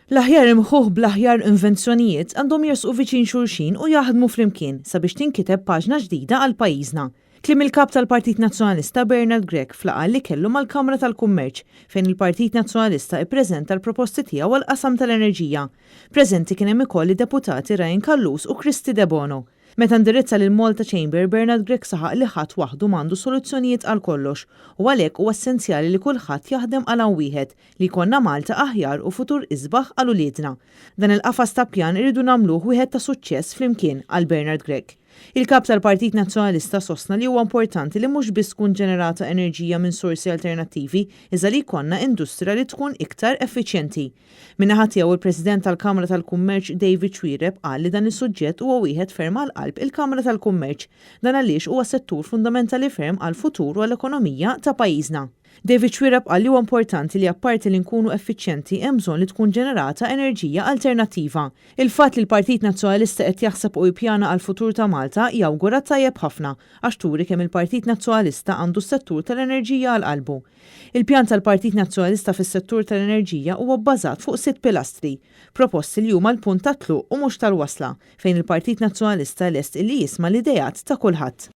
L-aħjar imħuħ bl-aħjar invenzjonijiet għandhom jersqu viċin xulxin u jaħdmu flimkien sabiex tinkiteb paġna ġdida għal pajjiżna. Kliem il-Kap tal-Partit Nazzjonalista Bernard Grech f'laqgħa li kellu mal-Kamra tal-Kummerċ fejn il-Partit Nazzjonalista ippreżenta l-proposti tiegħu għall-qasam tal-enerġija. Preżenti kien hemm ukoll id-Deputati Ryan Callus u Kristy Debono. Meta indirizza lil Malta Chamber, Bernard Grech saħaq li ħadd waħdu m'għandu soluzzjonijiet għal kollox u għalhekk huwa essenzjali li kulħadd jaħdem għal għan wieħed, li jkollna Malta aħjar u futur isbaħ għal uliedna. Dan il-qafas ta' pjan irridu nagħmluh wieħed ta' suċċess flimkien, qal Bernard Grech. Il-Kap tal-Partit Nazzjonalista sostna li huwa importanti li mhux biss tkun ġenerata enerġija minn sorsi alternattivi iżda li jkollna industrija li tkun iktar effiċjenti. Min-naħa tiegħu il-President tal-Kamra tal-Kummerċ David Xuereb qal li dan is-suġġett huwa wieħed ferm għal qalb il-Kamra tal-Kummerċ. Dan għaliex huwa settur fundamentali ferm għall-futur u għall-ekonomija ta' pajjiżna. David Xuereb qal li huwa importanti li apparti li nkunu effiċjenti hemm bżonn li tkun ġenerata enerġija alternattiva. Il-fatt li l-Partit Nazzjonalista qed jaħseb u jippjana għall-futur ta' Malta jawgura tajjeb ħafna għax turi kemm il-Partit Nazzjonalista għandu s-settur tal-enerġija għal qalbu. Il-pjan tal-Partit Nazzjonalista fis-settur tal-enerġija huwa bbażat fuq sitt pilastri, proposti li huma l-punt tat-tluq u mhux tal-wasla, fejn il-Partit Nazzjonalista lest illi jisma' l-ideat ta' kulħadd.